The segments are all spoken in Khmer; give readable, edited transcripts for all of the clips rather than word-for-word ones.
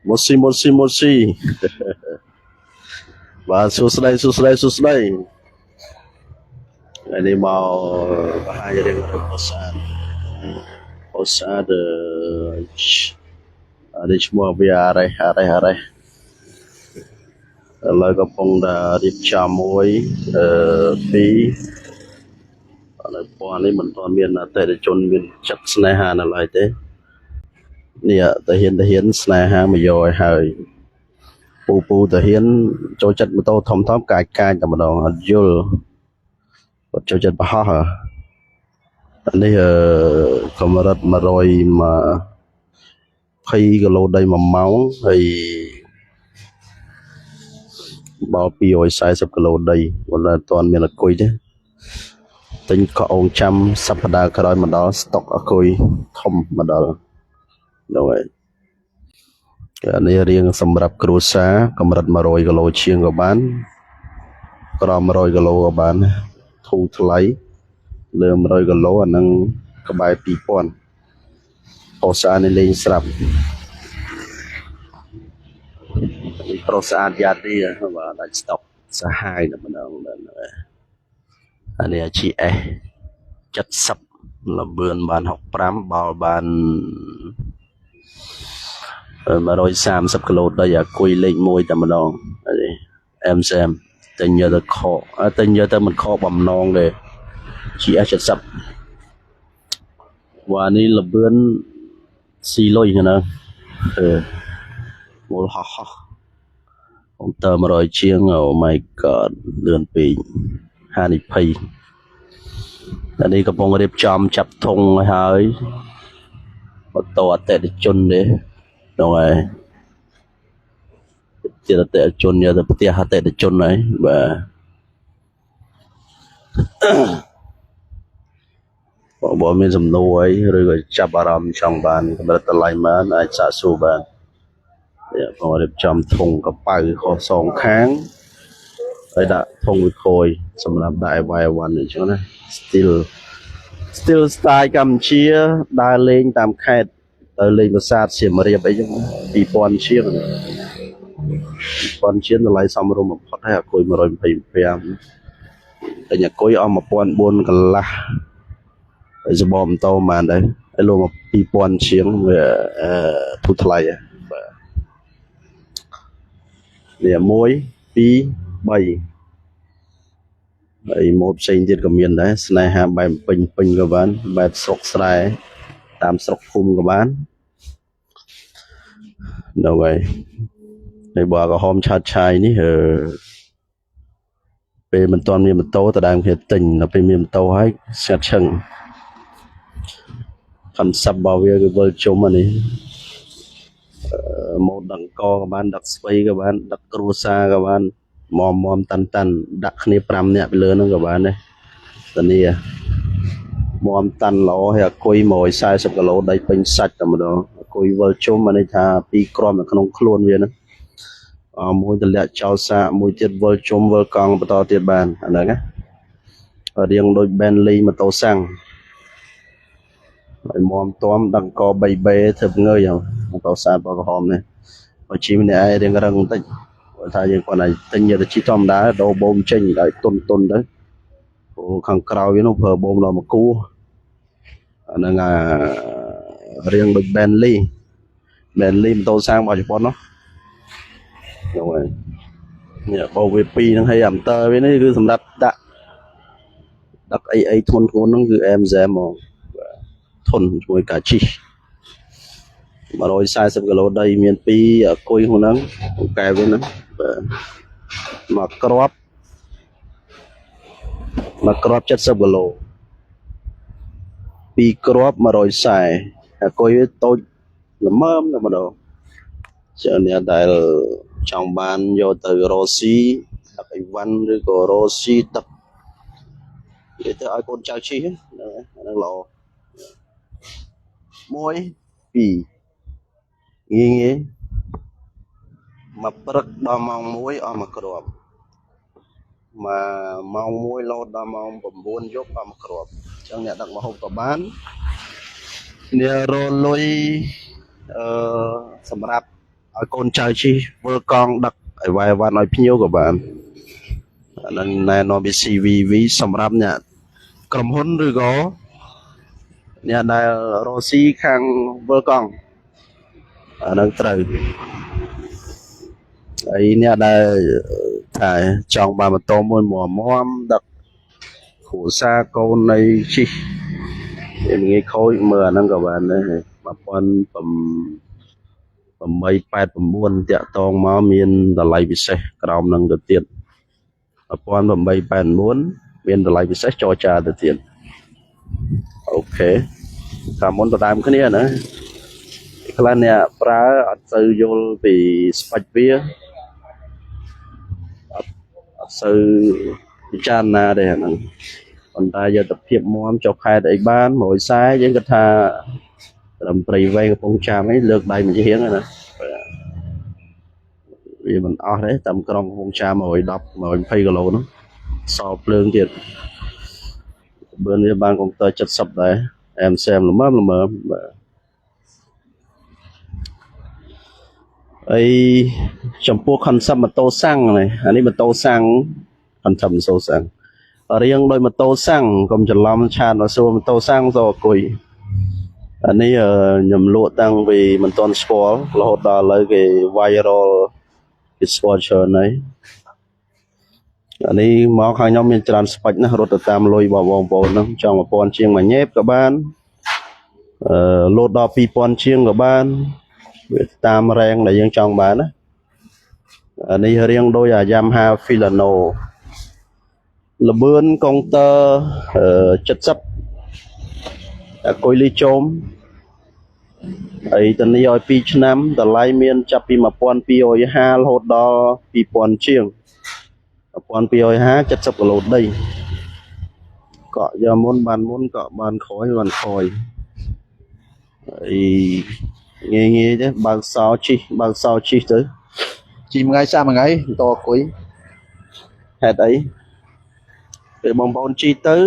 មកស៊ីមកស៊ីមកស៊ីបាទសួស្តីសួស្តីសួស្តីថ្ងៃនេះមកបង្ហាញរឿងរបស់ស្អាតអូស្អាតអឺនេះឈ្មោះវាអរេអរេអរេឥឡូវកំពុងតែរៀបចំមួយអឺពីរឥឡូវពណ៌នេះមិនទាន់មានអតិថិជនមានចិត្តស្នេហានៅឡើយទេនេះតាហ៊ានតាហ៊ានស្នេហាមកយកឲ្យហើយ ពូពូតាហ៊ានចូលចិត្តម៉ូតូធំធំកាចកាចតែម្ដងអត់យល់គាត់ចូលចិត្តប្រហោះហ៎អានេះអឺកម្រិត120គីឡូដី1ម៉ោងហើយបល់240គីឡូដីប៉ុន្តែអត់ទាន់មានអគុយទេទិញក៏អូងចាំសប្តាហ៍ក្រោយមកដល់ស្តុកអគុយធំមកដល់ហ្នឹងហើយអានេះរៀងសម្រាប់គ្រួសារកម្រិត100គីឡូជាងក៏បានក្រោម100គីឡូក៏បានធូរថ្លៃលើ100គីឡូអាហ្នឹងក្បែរ2000អូស្អាតនេះលេងស្រាប់នេះប្រុសស្អាតយ៉ាទីបាទដាច់ស្តុកសាហាវតែម្ដងបាទអានេះ GS 70លបឿនបាន65បោលបាន130គីឡូដីអាគុយលេខ1តែម្ដងនេះ MCM ទិញយកទៅខកទិញយកទៅមិនខកបំណងទេ GS 70វ៉ានេះលបឿនស៊ីលុយណាអឺមូលហោះហោះកុំព្យូទ័រ100ជាង Oh my god លឿនពេកហានិភ័យតែនេះកំពុងរៀបចំចាប់ធុងឲ្យហើយម៉ូតូអតិថិជនទេហ្នឹងហើយទៀតអតិថិជនយកទៅផ្ទះអតិថិជនហើយបាទបងបងមានសំណួរអីឬក៏ចាប់អារម្មណ៍ចង់បានកម្រិតតម្លៃបានអាចសាកសួរបាននេះបងរៀបចំធុងកប៉ៅខុសសងខាងហើយដាក់ធុងវិខយសម្រាប់ដាក់ AY1 អញ្ចឹងណា still style កម្ពុជាដើរលេងតាមខេត្តទៅលេងប្រាសាទសៀមរាបអីចឹង2000ជាង2000ជាងតម្លៃសមរម្យបំផុតហើយអាគុយ125ទិញអាគុយអស់1400កន្លះហើយសបម៉ូតូប៉ុន្មានដែរហើយលក់មក2000ជាងវាធូរថ្លៃបាទនេះ1 2 3ហើយម៉ូតផ្សេងទៀតក៏មានដែរស្នេហាបែបពេញពេញក៏បានបែបស្រុកស្រែតាមស្រុកភូមិក៏បានហ្នឹងហើយហើយបើក្រហមឆាតឆាយនេះអឺពេលមិនទាន់មានម៉ូតូតដើមគ្នាទិញដល់ពេលមានម៉ូតូហើយស្ងាត់ឈឹង concept របស់វាគឺវិលជុំអានេះម៉ូតដឹកកក៏បានដឹកស្វ័យក៏បានដឹកគ្រួសារក៏បានមមមតាន់តាន់ដាក់គ្នា5នាក់ពីលើហ្នឹងក៏បានដែរតានីមមតាន់ល្អហើយអាគុយ140គីឡូដីពេញសាច់តែម្ដងអាគុយវិលជុំអានេះថាពីរគ្រាប់នៅក្នុងខ្លួនវាហ្នឹងអមួយតម្លាក់ចោលសាកមួយទៀតវិលជុំវិលកង់បន្តទៀតបានអាហ្នឹងណារៀងដូច Bentley ម៉ូតូសាំងហើយមមតំដឹកក 3B ធ្វើងើយម៉ូតូសាបក្រហមនេះបើជិះម្នាក់ឯងរៀងរឹងបន្តិចព្រោះថាយើងគាត់តែទិញយកទៅជិះធម្មតាដូរបូមចេញឲ្យទុនទុនទៅព្រោះខាងក្រោយនោះប្រើបូមដល់មកគូអាហ្នឹងអារៀងដូច Bentley Bentley ម៉ូតូសាំងរបស់ជប៉ុននោះហ្នឹងហើយនេះបោវា2ហ្នឹងហើយអាម៉ូទ័រវានេះគឺសម្រាប់ដាក់ដឹកអីអីធ្ងន់ធ្ងរហ្នឹងគឺ MZM ហ្មងធន់ជាមួយការជិះ140គីឡូដីមាន2អាគុយក្នុងហ្នឹងកែវាហ្នឹងបាទមកគ្រាប់មកគ្រាប់70គីឡូពីរគ្រាប់140អាគុយវាតូចល្មមតែម្ដងចឹងអ្នកដែលចង់បានយកទៅរ៉ូស៊ីដឹកអីវ៉ាន់ឬក៏រ៉ូស៊ីដឹកនិយាយទៅឲ្យកូនចៅជិះហ្នឹងអាហ្នឹងល្អ1 2ងាយងាយមកព្រឹកដល់ម៉ោង1អស់មួយគ្រាប់មកម៉ោង1លោតដល់ម៉ោង9យប់អស់មួយគ្រាប់អញ្ចឹងអ្នកដឹកម្ហូបក៏បានអ្នករលុយអឺសម្រាប់ ឲ្យកូនចៅជិះវិលកង់ដឹកឲ្យវ៉ែវ៉ាន់ឲ្យភ្ញៀវក៏បានអានឹងណែនាំពី CVV សម្រាប់អ្នកក្រុមហ៊ុនឬក៏អ្នកដែលរកស៊ីខាងវិលកង់អានឹងត្រូវហើយអ្នកដែលថាចង់បានម៉ូតូមួយមួមមដឹកគ្រួសារកូននៃជិះវាមិនងាយខូចមើលអាហ្នឹងក៏បានដែរ1889តាក់តងមកមានតម្លៃពិសេសក្រោមនឹងទៅទៀត1889មានតម្លៃពិសេសចរចាទៅទៀត OK តាមមុនទៅតាមគ្នាណាខ្លះអ្នកប្រើអត់សូវយល់ពី spec វាអត់សូវពិចារណាទេអាហ្នឹងប៉ុន្តែយកទៅភាពមមចុះខេតអីបាន140យើងគិតថាត្រឹមព្រៃវែងកំពង់ចាមអីលើកដៃមួយជាងណាវាមិនអស់ទេតាមក្រុងកំពង់ចាម110 120គីឡូនោះសល់ភ្លើងទៀតបើវាបានកុងទ័រ70ដែរអែមសែមល្មមល្មមបាទអីចំពោះ concept ម៉ូតូសាំងនេះអានេះម៉ូតូសាំង concept ម៉ូតូសាំងរៀងដោយម៉ូតូសាំងកុំច្រឡំឆានមកសួរម៉ូតូសាំងទៅអង្គុយអានេះខ្ញុំលក់តាំងពីមិនទាន់ស្គាល់រហូតដល់ឥឡូវគេ viral គេស្គាល់ច្រើនហើយអានេះមកខាងខ្ញុំមានច្រើន spec ណាស់រត់ទៅតាមលុយរបស់បងប្អូនហ្នឹងចង់1000ជាងមួយញ៉េបក៏បានអឺលោតដល់2000ជាងក៏បានវាតាមរែងដែលយើងចង់បានណាអានេះរៀងដោយអា Yamaha Filano លបឿនកុងទ័រ70អាគុយលីជុំហើយតានីឲ្យ2ឆ្នាំតម្លៃមានចាប់ពី1250រហូតដល់2000ជាង1250 70គីឡូដីកក់យកមុនបានមុនកក់បានក្រោយបានក្រោយហើយងាយងាយទេបើកសោជិះបើកសោជិះទៅជិះមួយថ្ងៃសាមួយថ្ងៃបន្តអង្គុយហេតុអីពេលបងប្អូនជិះទៅ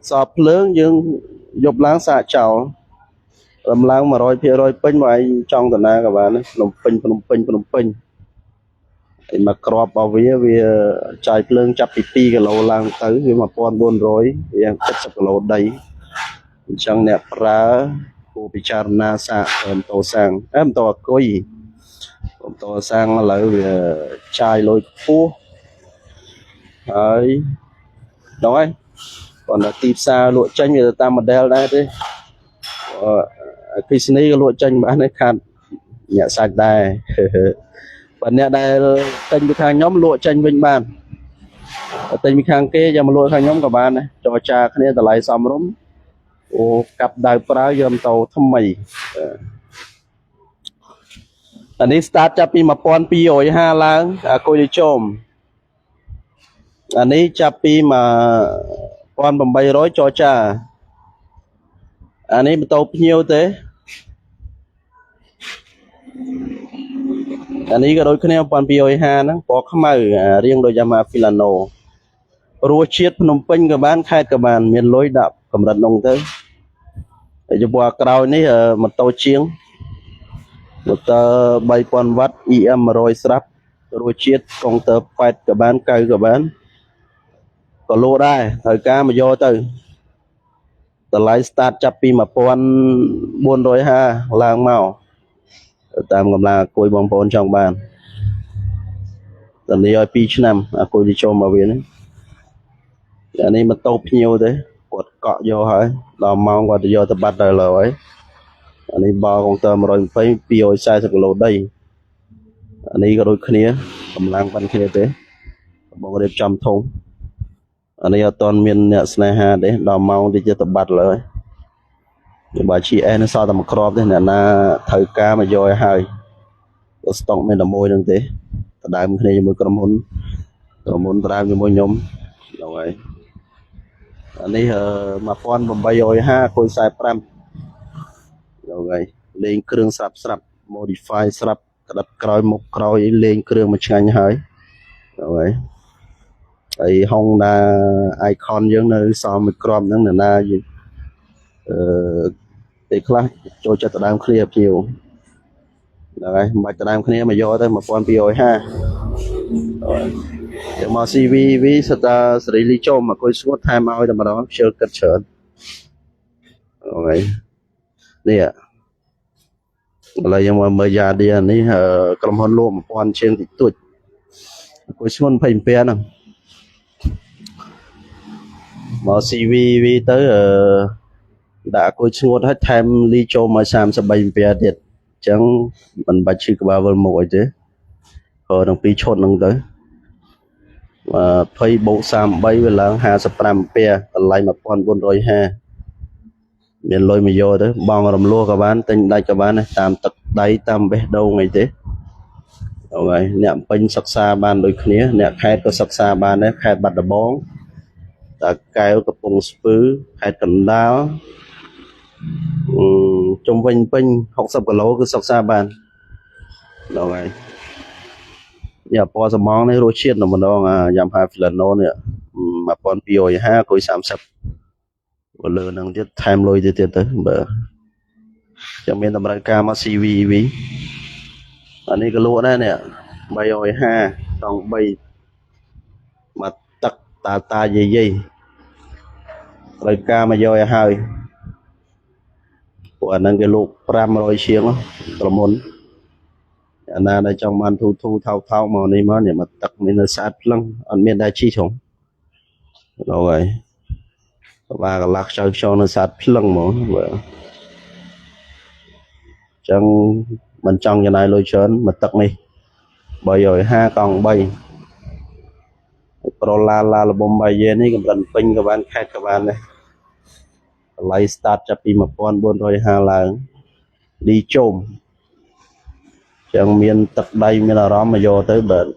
សោភ្លើងយើងយប់ឡើងសាកចោលរំឡើង100%ពេញមកឯងចង់តាណាក៏បានភ្នំពេញភ្នំពេញភ្នំពេញហើយមកក្របរបស់វាវាចាយភ្លើងចាប់ពី2គីឡូឡើងទៅវា1400វា70គីឡូដីអញ្ចឹងអ្នកប្រើគួរពិចារណាសាកម៉ូតូសាំងអែម៉ូតូអគុយម៉ូតូសាំងឥឡូវវាចាយលុយខ្ពស់ហើយដល់ហើយប៉ុន្តែទីផ្សារលក់ចេញវាទៅតាម model ដែរទេអគ្គិសនីក៏លក់ចេញបានដែរខាត់អ្នកសាច់ដែរបើអ្នកដែលទិញពីខាងខ្ញុំលក់ចេញវិញបានទិញពីខាងគេយកមកលក់ខាងខ្ញុំក៏បានដែរចរចាគ្នាតម្លៃសមរម្យអូកាប់ដៅប្រើយកម៉ូតូថ្មីអានេះ start ចាប់ពី1250ឡើងអាគុយជុំអានេះចាប់ពី1800ចរចាអានេះម៉ូតូភ្ញៀវទេអានេះក៏ដូចគ្នា1250ហ្នឹងពណ៌ខ្មៅរៀងដូច Yamaha Filano រសជាតិភ្នំពេញក៏បានខេត្តក៏បានមានលុយដាក់កម្រិតនោះទៅហើយចំពោះអាក្រោយនេះម៉ូតូជាងម៉ូទ័រ3000វ៉ាត់ EM 100ស្រាប់រសជាតិកុងទ័រ8ក៏បាន9ក៏បានក៏លក់ដែរត្រូវការមកយកទៅតម្លៃ start ចាប់ពី1450ឡើងមកតាមកម្លាំងអាគុយបងប្អូនចង់បានតានីឲ្យ2ឆ្នាំអាគុយនេះចូលមកវានេះអានេះម៉ូតូភ្ញៀវទេគាត់កក់យកហើយដល់ម៉ោងគាត់ទៅយកទៅបាត់ដល់លើហើយអានេះបោកុងទ័រ120 240គីឡូដីអានេះក៏ដូចគ្នាកម្លាំងប៉ុនគ្នាទេបងរៀបចំធំអានេះអត់ទាន់មានអ្នកស្នេហាទេដល់ម៉ោងតិចទៅបាត់លើហើយបើ GS នៅសល់តែមួយគ្រាប់ទេអ្នកណាត្រូវការមកយកឲ្យហើយស្តុកមានតែមួយនឹងទេដដើមគ្នាជាមួយក្រុមហ៊ុនដដើមជាមួយខ្ញុំហ្នឹងហើយអានេះ1850គុយ45ហ្នឹងហើយលេងគ្រឿងស្រាប់ស្រាប់ modify ស្រាប់ក្តាប់ក្រោយមុខក្រោយលេងគ្រឿងមកឆ្ងាញ់ហើយហ្នឹងហើយហើយ Honda Icon យើងនៅសល់មួយគ្រាប់ហ្នឹងអ្នកណាយើងអឺពេលខ្លះចូលចិត្តដដើមឃ្លាភ្ញៀវ ហ្នឹងហើយមិនបាច់ដដើមគ្នាមកយកទៅ1250យកមក CVV សិតតាសេរីលីចុមមកគុយស្ងួតថែមឲ្យតែម្ដងខ្ជិលគិតច្រើនហ្នឹងហើយនេះឥឡូវយើងមកមើលយ៉ាឌីនេះក្រុមហ៊ុនលក់1000ជាងតិចតួចគុយស្ងួត20អំពែហ្នឹងមក CVV ទៅអឺដាក់គុយស្ងួតឲ្យថែមលីចូលមក33អំពែទៀតអញ្ចឹងមិនបាច់ឈឺក្បាលវិលមុខអីទេព្រោះទាំងពីរឈុតហ្នឹងទៅ20បូក33វាឡើង55អំពែតម្លៃ1450មានលុយមកយកទៅបងរំលោះក៏បានទិញដាច់ក៏បានដែរតាមទឹកដៃតាមបេះដូងអីទេហ្នឹងហើយអ្នកពេញសិក្សាបានដូចគ្នាអ្នកខេត្តក៏សិក្សាបានដែរខេត្តបាត់ដំបងតាកែវកំពង់ស្ពឺខេត្តកណ្ដាលជុំវិញពេញ60គីឡូគឺសិក្សាបានហ្នឹងហើយញ៉ាពណ៌សំងនេះរសជាតិតែម្ដងអាយ៉ាំហា Filano នេះ1250គុយ30បើលើនឹងទៀតថែមលុយទៅទៀតទៅបើចាំមានតម្រូវការមក CVV អានេះក៏លក់ដែរនេះ350តង់3មកទឹកតាតាយាយយាយត្រូវការមកយកឲ្យហើយពួកអាហ្នឹងគេលក់500ជាងក្រុមហ៊ុនអាណាដែលចង់បានធូធូថោកថោកមកនេះមកនេះមកទឹកនេះនៅស្អាតភ្លឹងអត់មានដែរជីត្រង់ដល់ហើយបាកន្លះខ្ចៅខ្យងនៅស្អាតភ្លឹងហ្មងបាទអញ្ចឹងមិនចង់ចំណាយលុយច្រើនមកទឹកនេះ350កង់3ប្រូឡាឡាលបំបាយយេនេះកម្រិតពេញក៏បានខេតក៏បានដែរតម្លៃ start ចាប់ពី1450ឡើងលីជុំចឹងមានទឹកដៃមានអារម្មណ៍មកយកទៅបាទ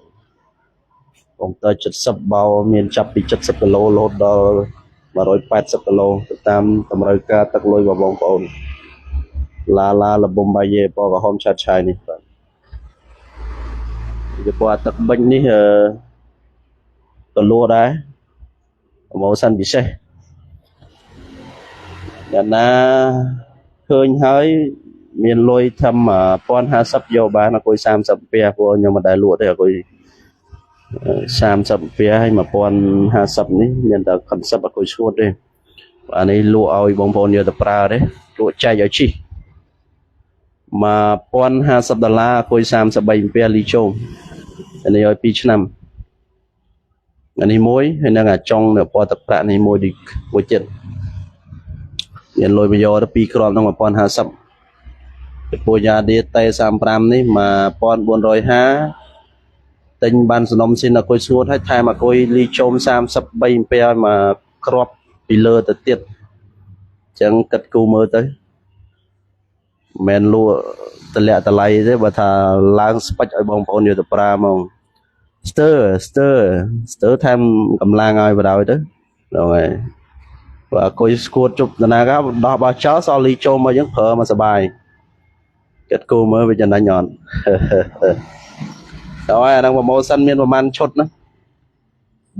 កុំព្យូទ័រ70បោមានចាប់ពី70គីឡូរហូតដល់180គីឡូទៅតាមតម្រូវការទឹកលុយរបស់បងប្អូនឡាឡាលបំបាយយេពណ៌ក្រហមឆាតឆាយនេះបាទចំពោះអាទឹកបិញនេះអឺក៏លក់ដែរប្រម៉ូសិនពិសេសអ្នកណាឃើញហើយមានលុយធ្វើ1050យកបានអគុយ30ពាព្រោះខ្ញុំមិនដែលលក់ទេអគុយ30ពាហើយ1050នេះមានតែ concept អគុយស្ងួតទេអានេះលក់ឲ្យបងប្អូនយកទៅប្រើទេលក់ចែកឲ្យជី1050ដុល្លារអគុយ33ពាលីជុំអានេះឲ្យ2ឆ្នាំអានេះមួយហើយនឹងអាចុងនៅពណ៌ទឹកប្រាក់នេះមួយមួយទៀតមានលុយមកយកទៅ2គ្រាប់ក្នុង1050ពីពូយ៉ាឌីតេ35នេះ1450ទិញបានសំណុំស៊ីនអគុយស្ងួតហើយថែមអគុយលីជុំ33អំពែឲ្យមកគ្រាប់ពីលើទៅទៀតអញ្ចឹងគិតគូមើលទៅមិនមែនលក់តម្លាក់តម្លៃទេបើថាឡើងស្ពេចឲ្យបងប្អូនយកទៅប្រើហ្មងស្ទើស្ទើស្ទើថែមកម្លាំងឲ្យបដ ாய் ទៅហ្នឹងហើយបើអគុយស្គួតជប់តាណាក៏ដោះបោះចោលសល់លីចូលមកយើងប្រើមកសបាយគិតគូមើលវាចំណេញអត់ដល់ហើយអាហ្នឹងប្រម៉ូសិនមានប្រហែលឈុតណា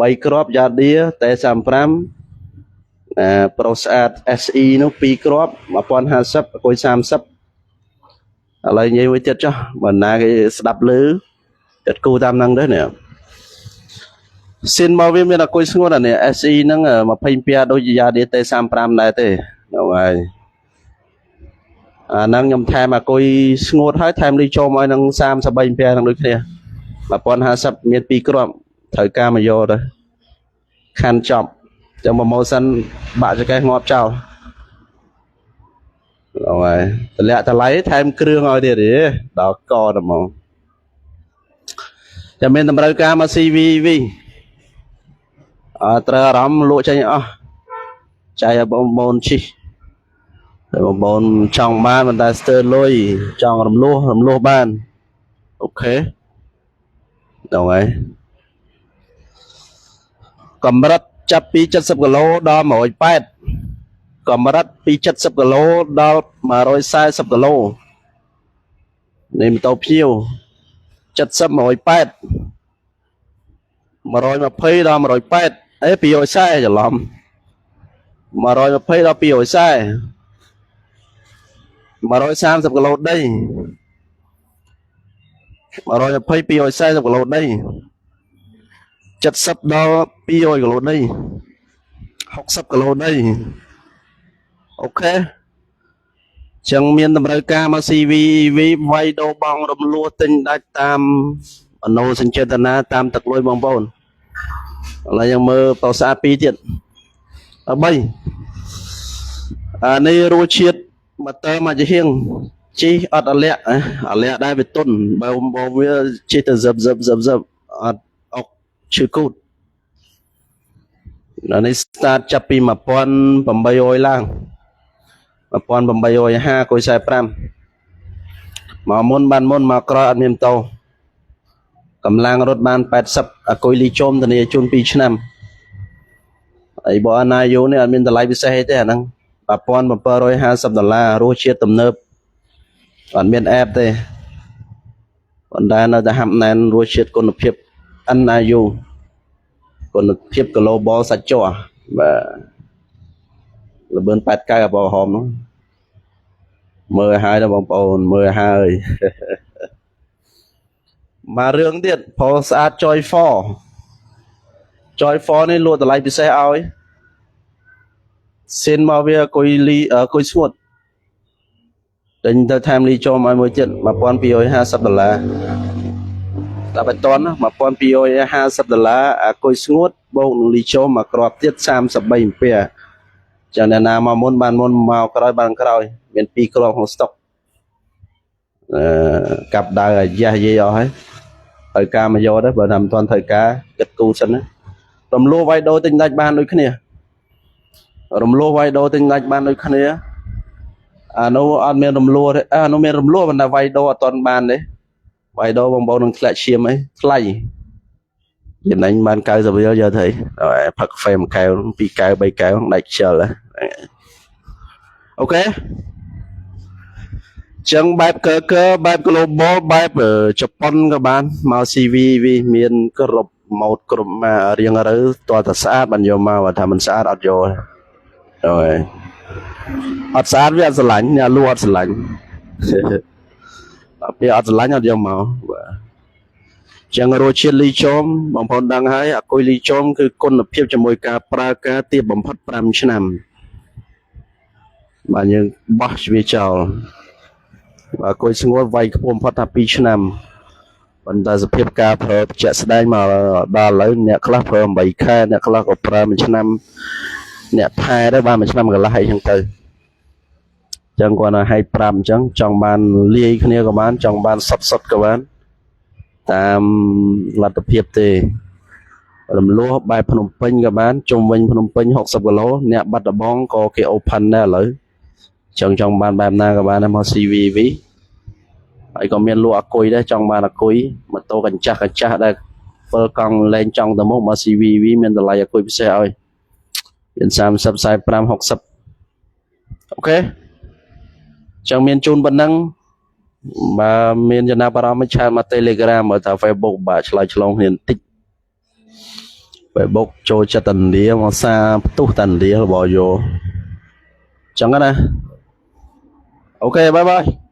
3គ្រាប់យ៉ាឌីតេ35អាប្រូស្អាត SE នោះ2គ្រាប់1050អគុយ30ឥឡូវនិយាយមួយទៀតចុះបើណាគេស្ដាប់ឮគិតគូតាមហ្នឹងទៅនេះស៊ីនមកវាមានអគុយស្ងួតអានេះ SE ហ្នឹង22ដូចយ៉ាឌីតេ35ដែរទេហ្នឹងហើយអាហ្នឹងខ្ញុំថែមអាគុយស្ងួតហើយថែមលីចូលមកឲ្យនឹង33អំពែហ្នឹងដូចគ្នា1050មាន2គ្រាប់ត្រូវការមកយកទៅខាន់ចប់ចឹងប្រម៉ូសិនបាក់ចកេះងាប់ចោលហ្នឹងហើយតម្លាក់តម្លៃថែមគ្រឿងឲ្យទៀតទេដល់កតែហ្មងចាំមានតម្រូវការមក CVV អើត្រូវអារម្មណ៍លក់ចេញអស់ចែកឲ្យបងប្អូនជិះតែបងប្អូនចង់បានមិនដែលស្ទើរលុយចង់រំលោះរំលោះបានអូខេហ្នឹងហើយកម្រិតចាប់ពី70គីឡូដល់180កម្រិតពី70គីឡូដល់140គីឡូនេះម៉ូតូភ្ញៀវ70 180 120ដល់180អេ240ច្រឡំ120ដល់240 130គីឡូដី 120 240គីឡូដី70ដល់200គីឡូដី60គីឡូដីOK ចឹងមានតម្រូវការមក CV EV វាយដូរបងរំលោះទិញដាច់តាមមโนសញ្ចេតនាតាមទឹកលុយបងប្អូនឥឡូវយើងមើលបោស្អាត2ទៀត3អានេះរសជាតិម៉ូទ័រមួយជាហៀងជីអត់អលាក់អលាក់ដែរវាទុនបើបើវាជីទៅសឹបសឹបសឹបសឹបអត់អុកឈឺគូតអានេះ start ចាប់ពី1800ឡើង1850កុយ45មកមុនបានមុនមកក្រោយអត់មានម៉ូតូកម្លាំងរត់បាន80អាគុយលីជុំធានាជូន2ឆ្នាំហើយបើអាណាយូនេះអត់មានតម្លៃពិសេសអីទេអាហ្នឹង1750ដុល្លាររសជាតិទំនើបអត់មានអែបទេប៉ុន្តែនៅតែហាប់ណែនរសជាតិគុណភាព NIU គុណភាព global សាច់ជ័របាទលបឿន89អបហមនោះមើលឲ្យហើយដល់បងប្អូនមើលឲ្យហើយមករឿងទៀតផលស្អាត Joy 4 Joy 4នេះលក់តម្លៃពិសេសឲ្យសិនមកវាគុយលីគុយស្ងួតទិញទៅថែមលីចូលមកមួយទៀត1250ដុល្លារតែបតន1250ដុល្លារអាគុយស្ងួតបូកនឹងលីចូលមកគ្រាប់ទៀត33អំពែចឹងអ្នកណាមកមុនបានមុនមកក្រោយបានក្រោយមាន2គ្រាប់ក្នុងស្តុកអឺកាប់ដៅអាយ៉ាស់យាយអស់ហើយត្រូវការមកយកទៅបើថាមិនទាន់ត្រូវការគិតគូរសិនណារំលោះវាយដូរទិញដាច់បានដូចគ្នារំលោះវាយដូរទិញដាច់បានដូចគ្នាអានោះអត់មានរំលោះទេអានោះមានរំលោះប៉ុន្តែវាយដូរអត់ទាន់បានទេវាយដូរបងប្អូននឹងធ្លាក់ឈាមអីថ្លៃចំណេញបាន90រៀលយកទៅអីផឹកកាហ្វេមួយកែវពីរកែវបីកែវដាច់ខ្ជិល OK ចឹងបែបកើកើបែប global បែបជប៉ុនក៏បានមក CV វាមានគ្រប់ម៉ូតគ្រប់មករៀងរើតើតែស្អាតបានយកមកបើថាមិនស្អាតអត់យកហើយអត់ស្អាតវាអត់ស្រឡាញ់អ្នកលក់អត់ស្រឡាញ់ដល់ពេលអត់ស្រឡាញ់អត់យកមកបាទចឹងរសជាតិលីចុំបងប្អូនដឹងហើយអាគុយលីចុំគឺគុណភាពជាមួយការប្រើការទៀបបំផុត5ឆ្នាំបាទយើងបោះវាចោលបាទគុយស្ងួតវាយខ្ពស់បំផុតថា2ឆ្នាំប៉ុន្តែសភាពការប្រើជាក់ស្ដែងមកដល់ឥឡូវអ្នកខ្លះប្រើ8ខែអ្នកខ្លះក៏ប្រើមួយឆ្នាំអ្នកថែដែរបានមួយឆ្នាំកន្លះអីចឹងទៅចឹងគាត់ឲ្យឲ្យប្រាប់អញ្ចឹងចង់បានលាយគ្នាក៏បានចង់បានសុតសុតក៏បានតាមលទ្ធភាពទេរំលោះបែបភ្នំពេញក៏បានជុំវិញភ្នំពេញ60គីឡូអ្នកបាត់ដំបងក៏គេ open ដែរឥឡូវចង់ចង់បានបែបណាក៏បានដែរមក CVV ហើយក៏មានលក់អាគុយដែរចង់បានអាគុយម៉ូតូកញ្ចាស់កញ្ចាស់ដែលវិលកង់លែងចង់ទៅមុខមក CVV មានតម្លៃអាគុយពិសេសឲ្យមាន30 45 60 OK ចឹងមានជូនប៉ុណ្ណឹងបើមានចំណាប់អារម្មណ៍chat មក Telegram បើថា Facebook បាទឆ្លើយឆ្លងគ្នាបន្តិច Facebook ចូលចិត្តតានាមកសារផ្ទុះតានារបស់យកចឹងណាOK bye bye.